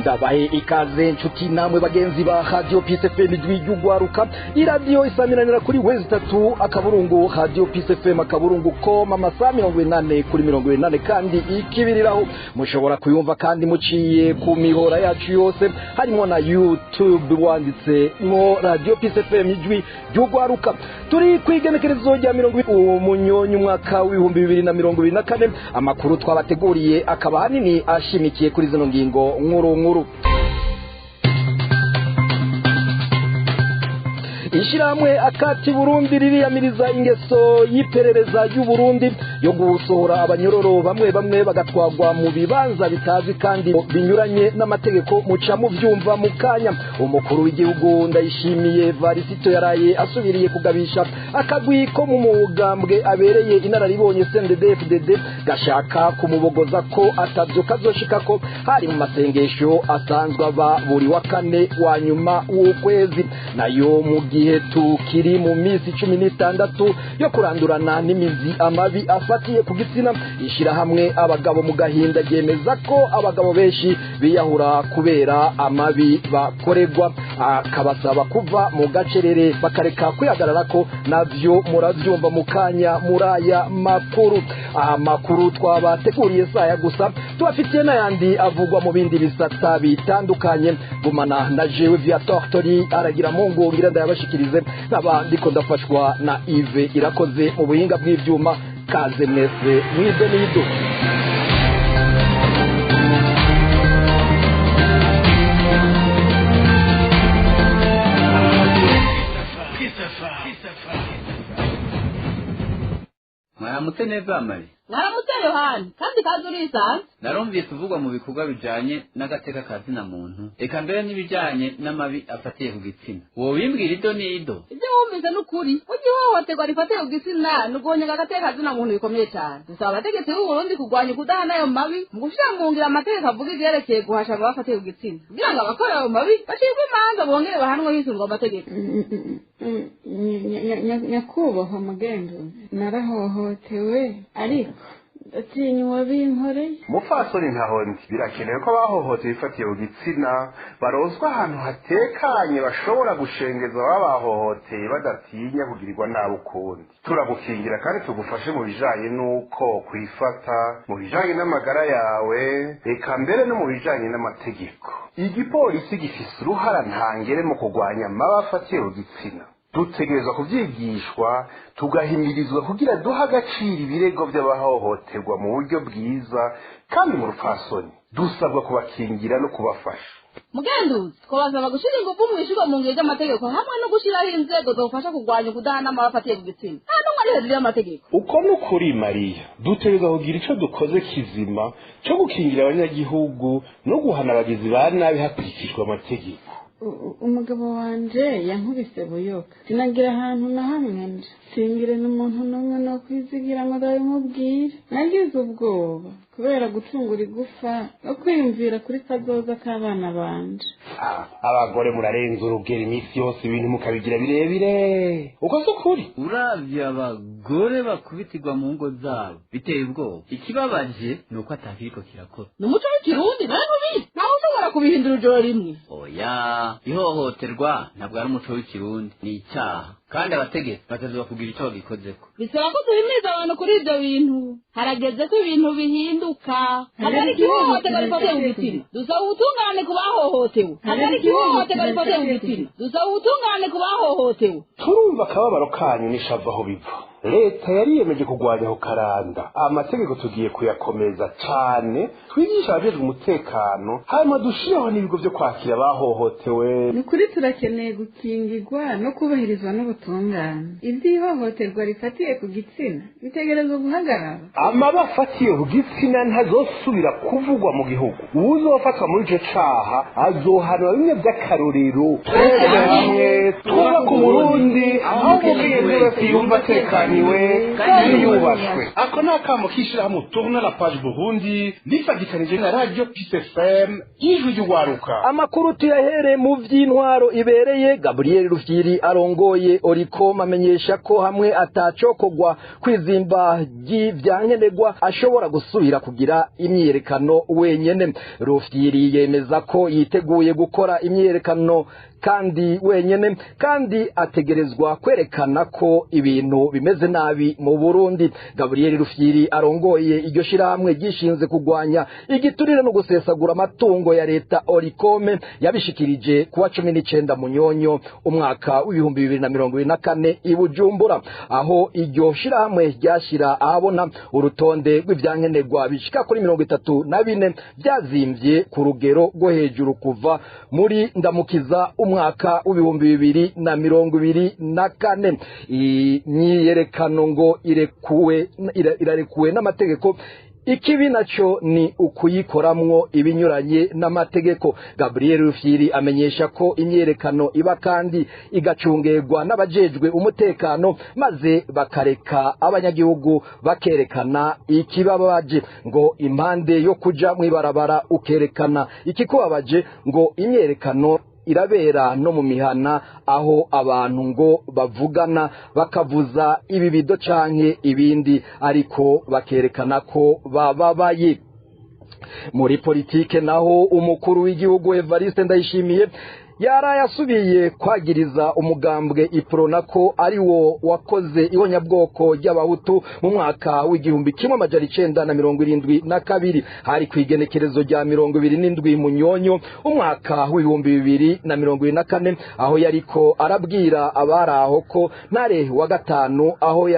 Ndabahe ikaze nshuti namwe bagenzi ba Radio Peace FM ijwi ry'ugwaruka. Iradiyo isamiranira kuri wezi tatu akaburungu Radio Peace FM akaburungu com, amasaha 80 kuri 80, kandi ikibiriraho mushobora kuyumva kandi muciye ku mihora yacu yose, harimo na YouTube wanditse mwo Radio Peace FM ijwi ry'ugwaruka. Turi kwigenekerezo rya 20 Umunyonyi umwaka w'2024. Amakuru twabateguriye akaba hanini ashimikiye kuri zino ngingo nkuru nkuru. Ishyirahamwe Akati Burundi ririyamiriza ingeso y'iperereza y'Uburundi yo gusohora abanyororo bamwe bamwe bagatwagwa mu bibanza bitazwi kandi binyuranye n'amategeko. Muca muvyumva mu kanya. Umukuru w'igihugu Ndayishimiye Varisito yaraye asubiriye kugabisha akagwi ko mu mugambwe abereye inararibonye CNDD-FDD gashaka kumubogoza ko atavyo kazoshikako. Hari mu masengesho asanzwe aba buri wa kane wa nyuma w'ukwezi. Nayo mu gihe tukiri mu minsi 16 yo kurandurana n'imizi amabi afatiye ku gitsina, ishyirahamwe Abagabo mu Gahinda ryemeza ko abagabo benshi biyahura kubera amabi bakorerwa, akabasaba kuva mu gacerere bakareka kwihagarara ko. Navyo muravyumva mu kanya muri aya makuru. Amakuru twabateguriye saya gusa, tubafitiye n'ayandi avugwa mu bindi bisata bitandukanye. Gumana na jewe Viator Tori aragira mungu ngira ndayabashikirize, nkaba ndiko ndafashwa na Yves Irakoze mu buhinga bw'ivyuma. Kaze mwese mwido nido. Mwaramutse neza, Mari. Mwaramutse, Yohani, kandi kazi urisanze. Narumvise uvugwa mu bikorwa bijanye n'agateka ka zina muntu, eka mbere n'ibijanye n'amabi afatiye ku gitsina. Wobimbwira ido n'ido? Ibyo wumvise ni ukuri. Burya ihohoterwa rifatiye ku gitsina ni uguhonyanga agateka ka zina muntu bikomeye cyane. Dusaba abategetsi b'u Burundi kurwanya ukudahana ayo mabi mu gushyira mu ngiro amategeko avuga ivyerekeye guhasha abafatiye ku gitsina, kugira ngo abakora ayo mabi bacirwe imanza bongere bahanwe hisunzwe amategeko. Nyakubahwa mugenzuzi, narahohotewe ariko ndatinya uwabinkoreye. Mupfasoni Ntahondi, birakenewe ko abahohotewe ifatiye ku gitsina baronswa ahantu hatekanye bashobora gushengeza ababahohoteye badatinya kugirirwa nabi ukundi. Turagukingira kandi tugufashe mu bijanye n'uko kwifata, mu bijanye n'amagara yawe, eka mbere no mu bijanye n'amategeko. Igipolisi gifise uruhara ntangere mu kurwanya amabi afatiye ku gitsina. Dutegerezwa kuvyigishwa, tugahimirizwa kugira duha agaciro ibirego by'abahohoterwa mu buryo bwiza kandi mu rupfasoni. Dusabwa kubakingira no kubafasha. Mugenduzi, twabasaba gushyira ingufu mu ishyirwa mu ngiro ry'amategeko hamwe no gushyiraho inzego zofasha kurwanya ukudahana amabi afatiye ku gitsina. Nta n'umwe ari hejuru y'amategeko. Uko ni ukuri, Mariya. Dutegerezwa kugira ico dukoze kizima co gukingira abanyagihugu no guhana abagizi ba nabi hakurikijwe amategeko. Umugabo wanje yankubise buyoka, sinagira ahantu na hamwe nja, singire n'umuntu n'umwe no kwizigira ngo ndabimubwire. Nagize ubwoba kubera gucungura igufa no kwiyumvira kuri kazoza k'abana banje. Abagore murarenza urugero, iminsi yose ibintu mukabigira birebire. Uko si ukuri. Uravye abagore bakubitirwa mu ngo zabo, biteye ubwoba. Ikibabaje ni uko atakiriko kirakora. Ni umuco w'ikirundi nawe ntubizi, ntawe ushobora kubihindura ijoro rimwe. Oya, ihohoterwa ntabwo ari umuco w'ikirundi, ni icyaha, kandi abategetsi bategerezwa kugira ico bagikozeko. Bisaba ko duhimiriza abantu kuri ibyo bintu. Harageze ko ibintu bihinduka. Hagarika ihohoterwa rifatiye ku gitsina, dusaba ubutungane ku bahohotewe. Hagarika ihohoterwa rifatiye ku gitsina, dusaba ubutungane ku bahohotewe. Turumva akababaro kanyu n'ishavu aho biva. Leta yariyemeje kurwanya ako karanda. Amategeko tugiye kuyakomeza cane, twigisha abajejwe umutekano, hanyuma dushireho n'ibigo vyo kwakira abahohotewe. Ni ukuri turakeneye gukingirwa no kubahirizwa n'ubutungane. Iby'ihohoterwa rifatiye ku gitsina bitegerezwa guhagarara. Amabi afatiye ku gitsina ntazosubira kuvugwa mu gihugu. Uwuzofatwa muri ico caha azohanwa bimwe vy'akarorero. Twese hamwe twubake Uburundi aho umukenyezi wese yumva atekaniwe kandi yubashwe. Ako ni akamo k'ishirahamwe Tourne la Page Burundi rifatikanije na Radio Peace FM ijwi ry'ugwaruka. Amakuru tuyahere mu vy'intwaro ibereye. Gabriel Rufyiri arongoye Oricom amenyesha ko hamwe atacokogwa kwizimba ry'ivyankenerwa ashobora gusubira kugira imyiyerekano wenyene. Rufyiri yemeza ko yiteguye gukora imyiyerekano kandi wenyene, kandi ategerezwa kwerekana ko ibintu bimeze nabi mu Burundi. Gabriel Rufyiri arongoye iryo shirahamwe ryishinze kugwanya igiturire no gusesagura amatungo ya leta Oricome, yabishikirije kuwa 19 Munyonyo umwaka w'2024 i Bujumbura, aho iryo shirahamwe ryashira ahabona urutonde rw'ivyankenerwa bishika kuri 34 byazimvye ku rugero rwo hejuru kuva muri Ndamukiza umwaka w'2024. Imyiyerekano ngo irekuwe, irarekuwe n'amategeko, ikibi naco ni ukuyikoramwo ibinyuranye n'amategeko. Gabriel Rufyiri amenyesha ko imyerekano iba kandi igacungerwa n'abajejwe umutekano, maze bakareka abanyagihugu bakerekana ikibabaje. Ngo impande yo kuja mw'ibarabara ukerekana ikikubabaje, ngo imyerekano irabera no mu mihana, aho abantu ngo bavugana bakavuza ibibido canke ibindi, ariko bakerekana ko bababaye. Muri politike naho, umukuru w'igihugu Evariste Ndayishimiye yaraye asubiye kwagiriza umugambwe Iprona ko ari wo wakoze ihonyabwoko ry'Abahutu mu mwaka w'1972. Hari ku igenekerezo rya 27 Munyonyo umwaka w'2024, aho yariko arabwira abari aho ko Ntare wa gatanu aho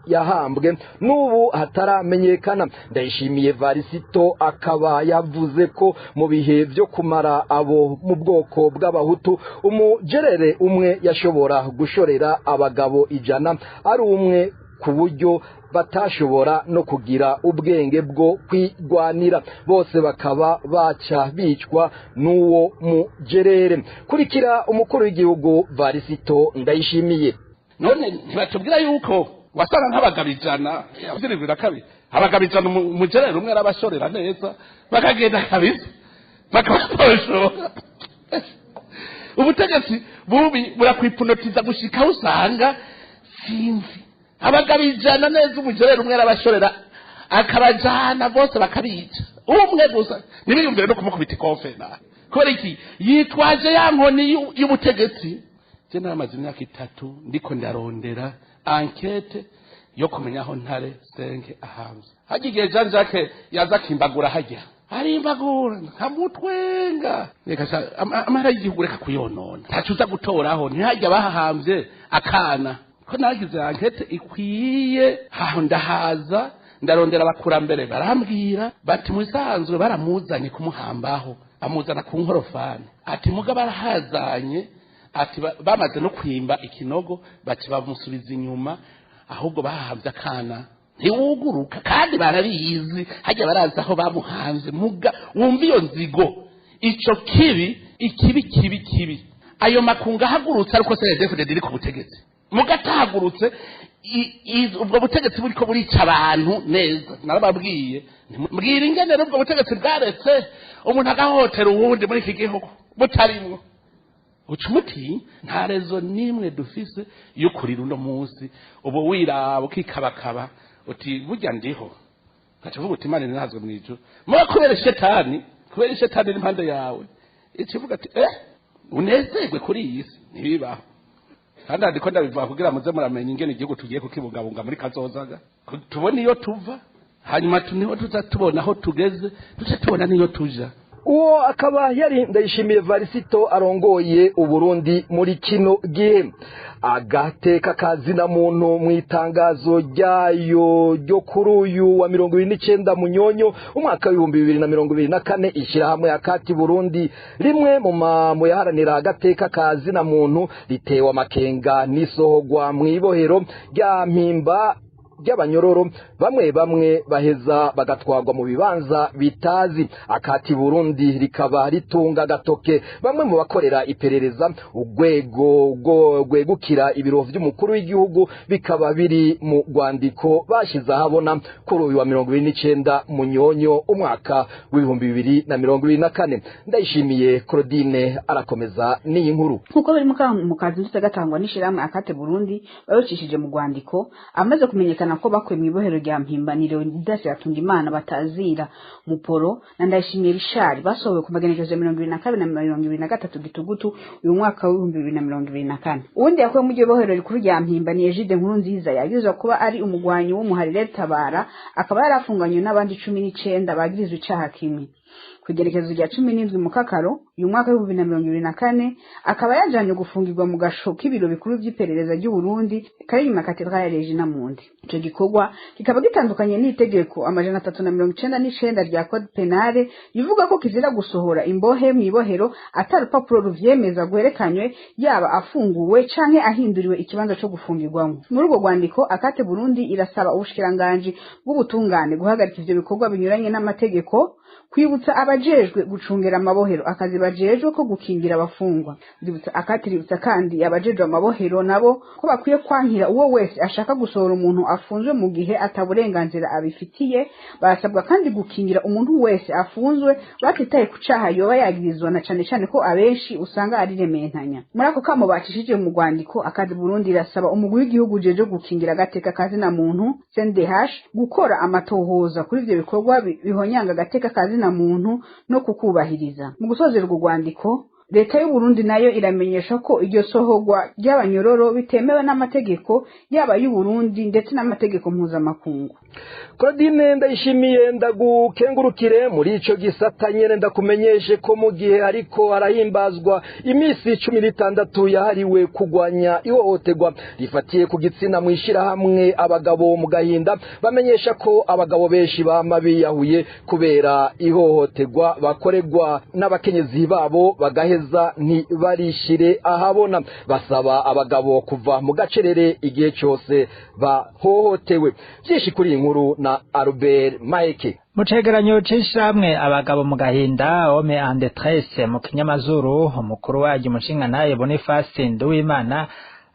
yahambwe n'ubu hataramenyekana. Ndayishimiye Varisito akaba yavuze ko mu bihe byo kumara abo mu bwoko bw'Abahutu, umugerere umwe yashobora gushorera abagabo 100 ari umwe, ku buryo batashobora no kugira ubwenge bwo kwigwanira, bose bakaba baca bicwa n'uwo mugerere. Kurikira umukuru w'igihugu Varisito Ndayishimiye. None ntibatubwira yuko wasanga nk'abagabo 100, 72, abagabo 100 umugerere umwe arabashorera neza, bakagenda kabisa bakabaposhora. Ubutegetsi bubi burakwipunotiza gushika aho usanga sinzi abagabo 100 neza, umugerere umwe arabashorera akabajana bose bakabica, umwe gusa ntibiyumvire no kumukubita ikofe. Na kubera iki yitwaje ya nkoni y'ubutegetsi? Je naramaze imyaka 3 ndiko ndarondera enquête yo kumenya aho Ntare Senke ahanze. Hajya igihe Jean Jacques yaza akimbagura, hajya arimbagura nkamutwenga. Reka amahera y'igihugu reka kuyonona, ntaco uza gutoraho. Ntihajya bahahamvye akana ko nagize enquête ikwiye, aho ndahaza ndarondera abakurambere, barambwira bati musanzwe baramuzanye kumuhambaho, amuzana ku nkorofani, ati muga barahazanye, ati bamaze no kwimba ikinogo, bati bamusubiza inyuma, ahubwo bahahamvye akana ntiwuguruka. Kandi barabizi, hajya barazi aho bamuhanze. Muga wumva iyo nzigo, ico kibi, ikibi kibi kibi. Ayo makunga ahagurutse ariko CNDD-FDD iri ku butegetsi, muga atahagurutse ubwo butegetsi buriko burica abantu neza. Narababwiye, mbwira ingene ubwo butegetsi bwaretse umuntu agahotera uwundi muri iki gihugu butarimwo uca umuti. Nta rezo n'imwe dufise yo kurira uno munsi. Ubu wiraba ukikabakaba uti burya ndiho, ugaca uvuga uti Imana ntazwe mu ijuru. Muba kubera shetani, kubera shetani iri impande yawe, ikivuga ati unezerwe kuri iyi si, ntibibaho. Kandi ndiko ndabivuga kugira muze muramenya ingene igihugu tugiye kukibungabunga muri kazozaga, tubone iyo tuva, hanyuma niho tuza tubona aho tugeze, duce tubona n'iyo tuja. Uwo akaba yari Ndayishimiye Varisito arongoye Uburundi muri kino gihe. Agateka kazina muntu mu itangazo ryayo ryo kuri uyu wa 29 Munyonyo umwaka w'2024, ishyirahamwe Akati Burundi, rimwe mu mu yaharanira agateka kazina muntu, ritewe amakenga n'isohogwa mw'ibohero rya Mpimba ry'abanyororo bamwe bamwe baheza bagatwarwa mu bibanza bitazi. Akati Burundi rikaba ritunga gatoke bamwe mu bakorera iperereza urwego rwegukira ibiro vy'umukuru w'igihugu, bikaba biri mu rwandiko bashize ahabona kuri uyu wa 29 Munyonyo umwaka w'2024. Ndayishimiye Claudine arakomeza n'iyi nkuru. Nkuko biri mu kazi ndetse gatangwa n'ishiramwe Akate Burundi babicishije mu rwandiko, amaze kumenyekana ko bakuye mu ibohero rya Mpimbaniro Didasi Hatungimana batazira Muporo na Ndayishimiye Richard, basohowe ku magenekerezo ya 22 na 23 Gitugutu uyu mwaka w'2024. Uwundi yakuwe mu iryo bohero rikuru rya Mpimba ni Egide Nkurunziza, yagirizwa kuba ari umugwanyi w'umuharire Tabara, akaba yarafunganywe n'abandi 19 bagirizwa icaha kimwe. Ku igerekezo rya 17 Mukakaro uyu mwaka w'2024 akaba yajanywe gufungirwa mu gasho k'ibiro bikuru vy'iperereza ry'u Burundi kari inyuma ya Katedrale Regina Mundi. Ico gikorwa kikaba gitandukanye n'itegeko 399 rya Code Penale rivuga ko kizira gusohora imbohe mw'ibohero ata rupapuro ruvyemeza rwerekanywe, yaba afunguwe canke ahinduriwe ikibanza co gufungirwamwo. Muri urwo rwandiko, Akate Burundi irasaba ubushikiranganji bw'ubutungane guhagarika ivyo bikorwa binyuranye n'amategeko, kwibutsa abajejwe gucungera amabohero akazi bajejwe ko gukingira abafungwa. Ributsa Akati ributsa kandi abajejwe amabohero nabo ko bakwiye kwankira uwo wese ashaka gusohora umuntu afunzwe mu gihe ataburenganzira abifitiye. Barasabwa kandi gukingira umuntu wese afunzwe batitaye ku caha yoba yagirizwa, na cane cane ko abenshi usanga ari rementanya. Muri ako kamo bacishije mu rwandiko, Akati Burundi irasaba umugwi w'igihugu ujejwe gukingira agateka kazina muntu CNDH gukora amatohoza kuri ivyo bikorwa bihonyanga agateka kazina muntu no kukubahiriza. Mu gusozera urwo rwandiko, leta y'u Burundi nayo iramenyesha ko iryo sohorwa ry'abanyororo bitemewe n'amategeko yaba y'u Burundi ndetse n'amategeko mpuzamakungu. Claudine Ndayishimiye, ndagukengurukire. Muri ico gisata nyene, ndakumenyeshe ko mu gihe ariko harahimbazwa imisi 16 yahariwe kugwanya ihohoterwa rifatiye ku gitsina, mw'ishirahamwe Abagabo mu Gahinda bamenyesha ko abagabo benshi bama biyahuye kubera ihohoterwa bakorerwa n'abakenyezi babo, bagaheza ntibarishire ahabona. Basaba abagabo kuva mu gacerere igihe cyose bahohotewe. Byinshi kuri iyi nkuru na Albert Maeke. Mu cegeranyo c'ishirahamwe Abagabo mu Gahinda, Hommes en Détresse mu kinyamazuru, umukuru waryo umushingantahe Boniface Nduwimana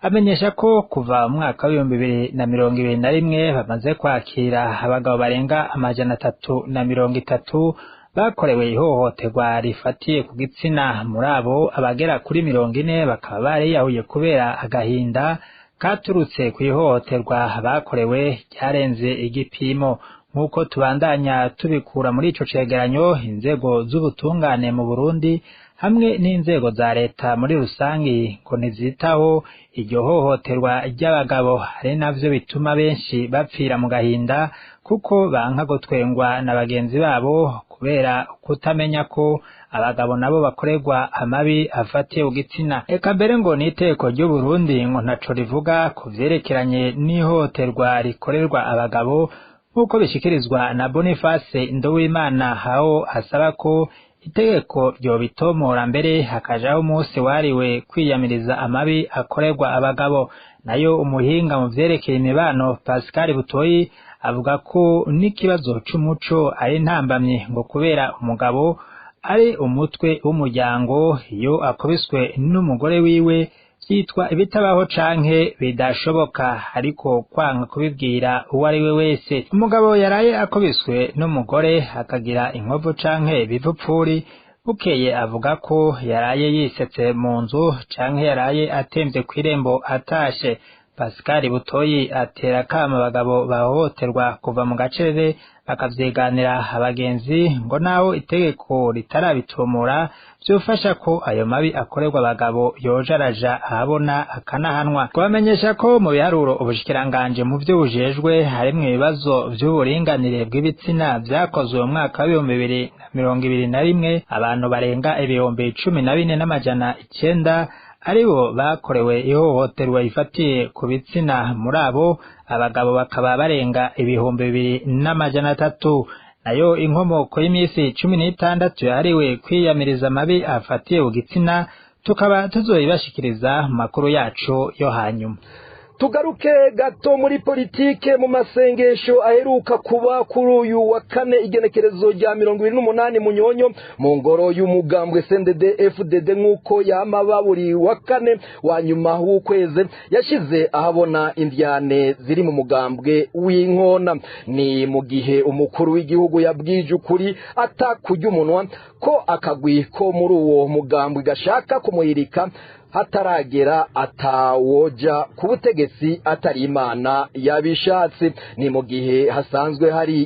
amenyesha ko kuva mu mwaka w'2021 bamaze kwakira abagabo barenga 330 bakorewe ihohoterwa rifatiye ku gitsina. Muri abo, abagera kuri 40 bakaba bariyahuye kubera agahinda katurutse ku ihohoterwa bakorewe ryarenze igipimo. Nk'uko tubandanya tubikura muri ico cegeranyo, inzego z'ubutungane mu Burundi hamwe n'inzego za leta muri rusangi ngo ntizitaho iryo hohoterwa ry'abagabo, ari navyo bituma benshi bapfira mu gahinda kuko banka gutwengwa na bagenzi babo kubera kutamenya ko abagabo nabo bakorerwa amabi afatiye ku gitsina. Eka mbere ngo n'iteko ry'u Burundi ngo ntaco rivuga ku vyerekeranye n'ihohoterwa rikorerwa abagabo, nk'uko bishikirizwa na Boniface Nduwimana, aho asaba ko itegeko ryobitomora mbere hakajaho umunsi wariwe kwiyamiriza amabi akorerwa abagabo. Nayo umuhinga mu vyerekeye imibano Pascal Butoyi avuga ko n'ikibazo c'umuco ari intambamyi, ngo kubera umugabo ari umutwe w'umuryango, iyo akubiswe n'umugore wiwe vyitwa ibitabaho canke bidashoboka, ariko kwanga kubibwira uwo ari we wese. Umugabo yaraye akubiswe n'umugore akagira inkovu canke ibivupfuri, bukeye avuga ko yaraye yisetse mu nzu canke yaraye atemvye kw'irembo atashe. Pascal Butoyi atera akamo abagabo bahohoterwa kuva mu gacerere bakavyiganira abagenzi, ngo naho itegeko ritarabitomora vyofasha ko ayo mabi akorerwa abagabo yoja araja ahabona akanahanwa. Twamenyesha ko mu biharuro ubushikiranganji mu vyo bujejwe harimwo ibibazo vy'uburinganire bw'ibitsina vyakozwe mu mwaka w'2021, abantu barenga 14,900 aribo bakorewe ihohoterwa rifatiye ku bitsina. Muri abo, abagabo bakaba barenga 2,300. Nayo inkomoko y'imisi 16 yahariwe kwiyamiriza amabi afatiye ku gitsina tukaba tuzoyibashikiriza mu makuru yacu yo hanyuma. Tugaruke gato muri politike. Mu masengesho aheruka kuba kuri uyu wa kane, igenekerezo rya 28 Munyonyo, mu ngoro y'umugambwe CNDD FDD, nk'uko yama buri wa kane wa nyuma w'ukwezi, yashize ahabona indyane ziri mu mugambwe w'inkona. Ni mu gihe umukuru w'igihugu yabwije ukuri atakurya umunwa ko akagwi ko muri uwo mugambwe gashaka kumuhirika hataragera, atawoja ku butegetsi atari Imana yabishatse. Ni mu gihe hasanzwe hari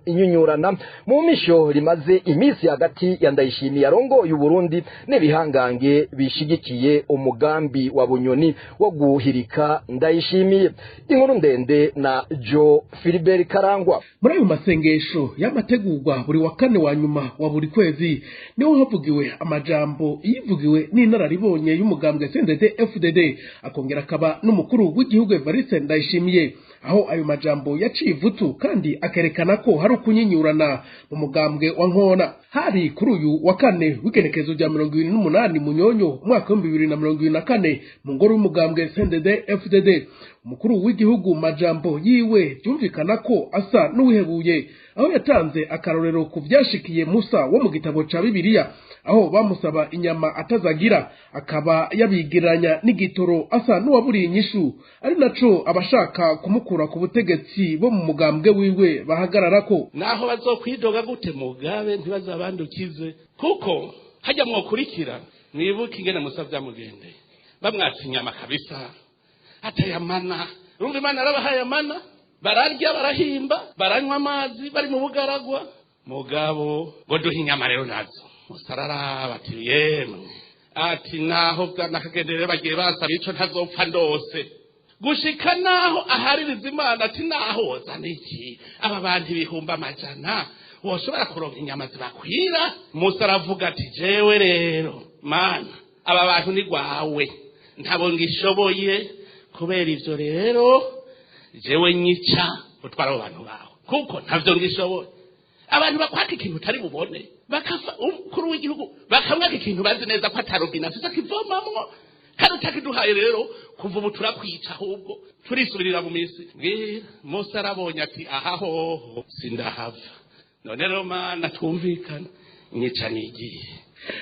inyunyurana mu misho rimaze iminsi hagati ya Ndayishimiye arongoye Uburundi n'ibihangange bishigikiye umugambi wa Bunyoni wo guhirika Ndayishimiye. Inkuru ndende na Joe Philibert Karangwa. Muri ayo masengesho y'amategurwa buri wa kane wa nyuma wa buri kwezi, niho havugiwe amajambo yivugiwe n'inararibonye y'umugambwe CNDD FDD, akongera akaba n'umukuru w'igihugu Evariste Ndayishimiye, aho ayo majambo yaciye ivutu kandi akerekana ko hari ukunyinyurana mu mugambwe wa Nkona. Hari kuri uyu wa kane w'igenekerezo rya 28 Munyonyo umwaka w'2024, mu ngoro y'umugambwe CNDD FDD. Umukuru w'igihugu, majambo yiwe byumvikana ko asa n'uwihebuye, aho yatanze akarorero ku vyashikiye Musa wo mu gitabo ca Bibiliya, aho bamusaba inyama atazagira, akaba yabigereranya n'igitoro asa n'uwaburiye inyishu, ari naco abashaka kumukura ku butegetsi bo mu mugambwe wiwe bahagararako. Naho bazokwidoga gute, mugabe ntibazabandukize, kuko hajya mwokurikira mwibuke ingene Musa vyamugendeye, bamwatsa inyama kabisa atayamana. Urumva, Imana yarabahaye amana, bararya, barahimba, baranywa amazi bari mu bugaragwa, mugabo ngo duhe inyama rero nazo. Musa araraba ati: "Yemwe," ati, "naho nakagendere bagiye basaba ico ntazopfa ndose." Gushika naho ahaririza Imana ati: "Naho wozana iki, aba bantu 100,000, woshobora kuronka inyama zibakwira?" Musa aravuga ati: "Jewe rero Mana, aba bantu ni gwawe, ntabo ngishoboye. Kubera ivyo rero jewe nyica, utwara abo bantu bawe, kuko ntavyo ngishoboye." Abantu bakwaka ikintu utari bubone, bakafa umukuru w'igihugu bakamwaka ikintu bazi neza ko atarobine afise akivomamwo, kandi utakiduhaye rero kuva ubu turakwica, ahubwo turisubirira mu minsi. Mbwira, Mose arabonye ati: "Aha hoho sindahava. None rero Mana, twumvikana, nyica nigiye."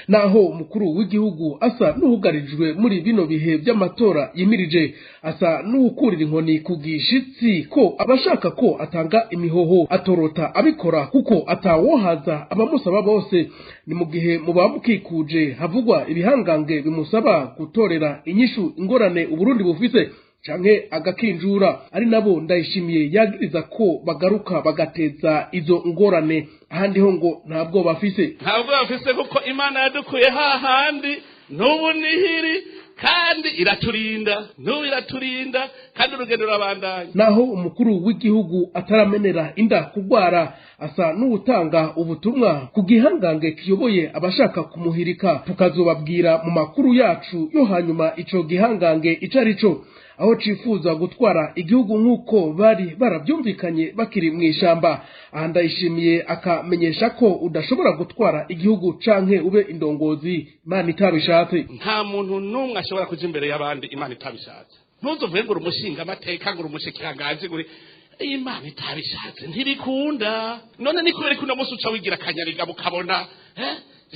Naho umukuru w'igihugu asa n'uhugarijwe muri bino bihe by'amatora yimirije, asa n'uwukurira inkoni ku gishitsi ko abashaka ko atanga imihoho atorota abikora, kuko atawohaza abamusaba bose. Ni mu gihe mu bamukikuje havugwa ibihangange bimusaba gutorera inyishu ingorane Uburundi bufise canke agakinjura, ari nabo Ndayishimiye yagiriza ko bagaruka bagateza izo ngorane. Ahandi ho ngo ntabwo bafise. Ntabwo bafise, kuko Imana yadukuye hahandi, n'ubu nihiri kandi iraturinda, n'ubu iraturinda kandi urugendo rurabandanya. Naho umukuru w'igihugu ataramenera inda kugwara, asa n'uwutanga ubutumwa ku gihangange kiyoboye abashaka kumuhirika. Tukazobabwira mu makuru yacu yo hanyuma ico gihangange ico ari cyo, aho cifuza gutwara igihugu nk'uko bari barabyumvikanye bakiri mu ishamba. Aha Ndayishimiye akamenyesha ko udashobora gutwara igihugu canke ube indongozi Imana itabishatse. Nta muntu n'umwe ashobora kuja imbere y'abandi Imana itabishatse. Ntuzuvuge ngo uri umushinga amateka, ngo uri umushikiranganji, ngo uri, Imana itabishatse ntibikunda. None ni kubera ko uno munsi uca wigira akanyabigabo ukabona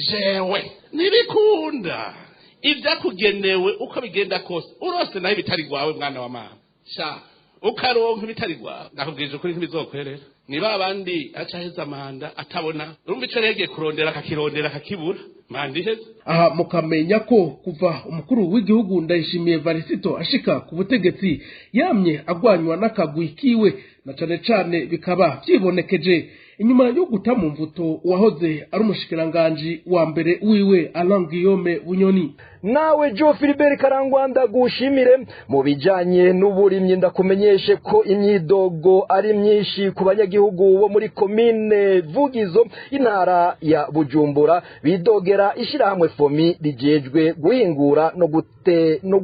jewe ntibikunda. Ibyakugenewe uko bigenda kose, urose nawe ibitari gwawe, mwana wa mama sha, ukaronka ibitari gwawe, ndakubwije ukuri ntibizokwerera. Ni ba bandi aca aheza manda atabona, urumva ico yagiye kurondera akakirondera akakibura, manda iheze. Aha mukamenya ko kuva umukuru w'igihugu Ndayishimiye Varisito ashika ku butegetsi, yamye agwanywa n'akagwi kiwe, na cane cane bikaba vyibonekeje inyuma yo guta mu mvuto uwahoze ari umushikiranganji wa mbere wiwe, Alain Guillaume Bunyoni. Nawe Joe Philibert Karangwa, ndagushimire. Mu bijanye n'uburimyi, ndakumenyeshe ko imyidogo ari myinshi ku banyagihugu bo muri komine Vugizo, intara ya Bujumbura, bidogera ishirahamwe FOMI rijejwe guhingura no gute no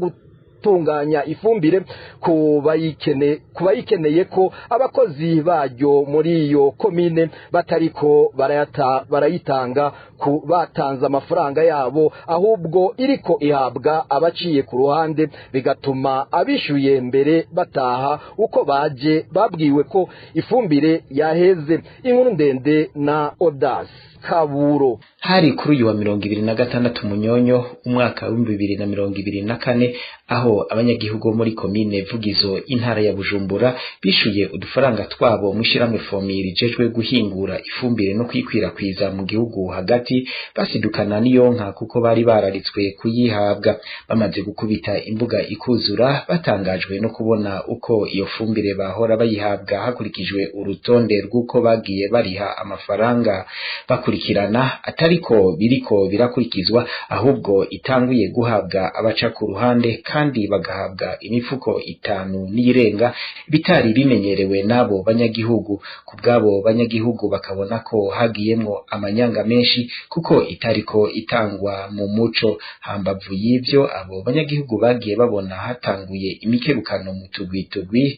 gutunganya ifumbire kubayikeneye ko abakozi baryo muri iyo komine batariko barayitanga ku batanze amafaranga yabo, ahubwo iriko ihabwa abaciye ku ruhande, bigatuma abishyuye mbere bataha uko baje babwiwe ko ifumbire yaheze. Inkuru ndende na Odas Kaburo. Hari kuri uyu wa 26 Munyonyo umwaka wa 2024, aho abanyagihugu muri komine Vugizo intara ya Bujumbura bishuye udufaranga twabo mu ishiramwe FOMI rijejwe guhingura ifumbire no kwikwirakwiza mu gihugu hagati, basidukana n'iyonka kuko bari bararitswe kuyihabwa. Bamaze gukubita imbuga ikuzura, batangajwe no kubona uko iyo fumbire bahora bayihabwa hakurikijwe urutonde rw'uko bagiye bariha amafaranga bakurikirana, atariko biriko birakurikizwa, ahubwo itanguye guhabwa abaca ku ruhande kandi bagahabwa imifuko 5 n'irenga bitari bimenyerewe nabo banyagihugu. Kubgabo banyagihugu bakabona ko hagiyemwo amanyanga menshi kuko itariko itangwa mu muco. Hambavu y'ivyo, abo banyagihugu bagiye babona hatanguye imikebukano mu tugwi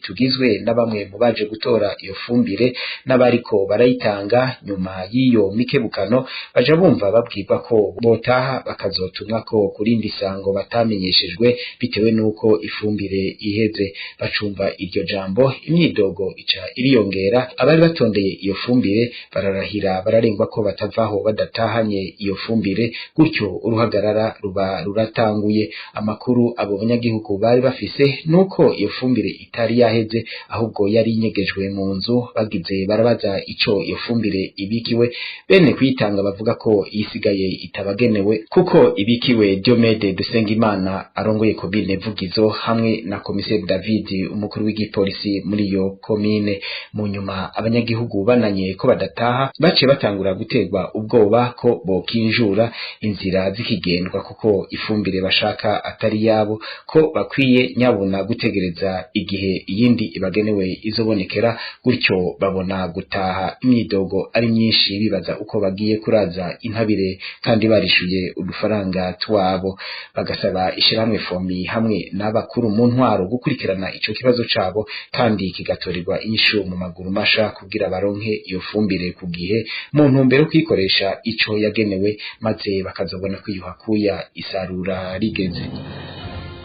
tugizwe na bamwe mu baje gutora iyo fumbire n'abariko barayitanga. Nyuma y'iyo mikebukano baja bumva babwirwa ko botaha bakazotumwa ko kurindi sango batamenyeshejwe bitewe nuko ifumbire iheze. Bacumva iryo jambo, imyidogo ica iriyongera. Abari batondeye iyo fumbire bararahira bararengwa ko batavaho badatahanye iyo fumbire, gutyo uruhagarara ruba ruratanguye. Amakuru abo banyagihugu bari bafise nuko iyo fumbire itari yaheze, ahubwo yari inyegejwe mu nzu. Bagize barabaza ico iyo fumbire ibikiwe, bene kuyitanga bavuga ko isigaye itabagenewe kuko ibikiwe Diomede Dusengimana arongoye komine Vugizo hamwe na komiseri David umukuru w'igipolisi muri iyo komine. Mu nyuma abanyagihugu bananye ko badataha, bace batangura guterwa ubwoba ko bokinjura inzira zikigendwa kuko ifumbire bashaka atari yabo, ko bakwiye nyabuna gutegereza igihe iyindi ibagenewe izobonekera, gutyo babona gutaha. Imyidogo ari myinshi, bibaza uko bagiye kuraza intabire kandi barishuye udufaranga twabo. Bagasaba ishiramwe FOMI hamwe n'abakuru mu ntwaro gukurikirana ico kibazo cabo kandi kigatorerwa inyishu mu maguru masha kugira baronke iyo fumbire ku gihe mu ntumbero kwikoresha ico yagenewe, maze bakazobona kwiyuha kuya isarura rigeze.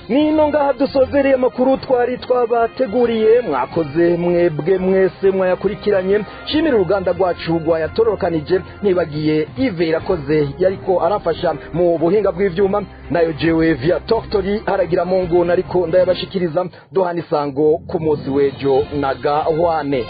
Nino ngaha dusozereye amakuru twari twabateguriye. Mwakoze mwebwe mwese mwayakurikiranye. Shimira uruganda rwacu rwayatororokanije, nibagiye Ive Irakoze yariko arafasha mu buhinga bw'ivyuma, nayo jewe via Doctori haragira mungu nariko ndayabashikiriza. Duhana isango ku munsi w'ejo na gahwane.